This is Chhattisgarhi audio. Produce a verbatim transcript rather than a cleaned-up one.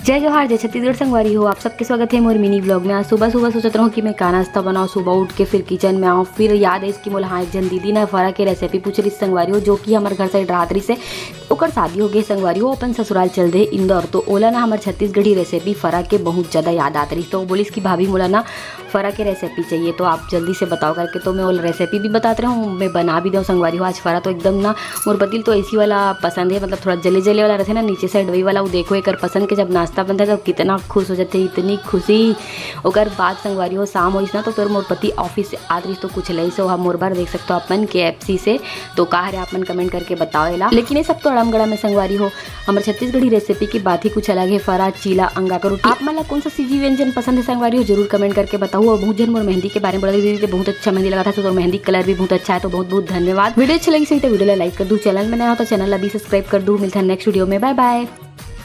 जय जोहार, जय छत्तीसगढ़ संगवारी हो। आप सबके स्वागत हे मोर मिनी ब्लॉग में। आज सुबह सुबह सोचत रहूँ कि मैं का नाश्ता बनाऊँ। सुबह उठ के फिर किचन में आऊँ, फिर याद आइस कि मोला हाँ एक झन दीदी ना फरा के रेसिपी पूछ रहिस संगवारी हो, जो कि हमर घर साइड राहत रहिस हे। ओकर शादी हो गे संगवारी हो, अपन ससुराल चल दे इंदौर। तो ओला ना हमर छत्तीसगढ़ी रेसिपी फरा के बहुत ज़्यादा याद आत रहिस। तो वो बोलिस कि भाभी मोला ना फरा के रेसिपी चाहिए, तो आप जल्दी से बताओ करके। तो मैं ओला रेसिपी भी बतात रहूँ, मैं बना भी देऊँ संगवारी हो। आज फरा तो एकदम ना मोर पति ल तो ऐसी वाला पसंद हे, मतलब थोड़ा जले जले वाला रहिथे ना नीचे साइड, वही वाला। वो देखो एकर पसंद के जब नाश्ता बनथे तब कितना खुश हो जाथे, इतनी खुशी। ओकर बाद संगवारी हो शाम होइस ना तो फिर मोर पति ऑफिस से आत रहिस तो कुछ लइस हो, हम मोर बर देख सकते हो अपन के एफ सी से। तो का हरे आप मन कमेंट करके बताओ एला। लेकिन ये सब तो अड़मगड़ा में संगवारी हो, हमर छत्तीसगढ़ी रेसिपी की बात ही कुछ अलग हे। फरा, चीला, अंगा का रोटी। आप मन ला कौन सा सीजी व्यंजन पसंद हे संगवारी हो, जरूर कमेंट करके बताओ। और बहुत झन मोर मेहंदी के बारे में बोला, दीदी ते बहुत अच्छा मेहंदी लगाथा, तो तोर मेहंदी कलर भी बहुत अच्छा हे, तो बहुत बहुत धन्यवाद। वीडियो अच्छा लगिस होही तो वीडियो ला लाइक कर दू, चैनल में नया हो तो चैनल ला भी सब्सक्राइब कर दू। मिलथन नेक्स्ट वीडियो में, बाय बाय।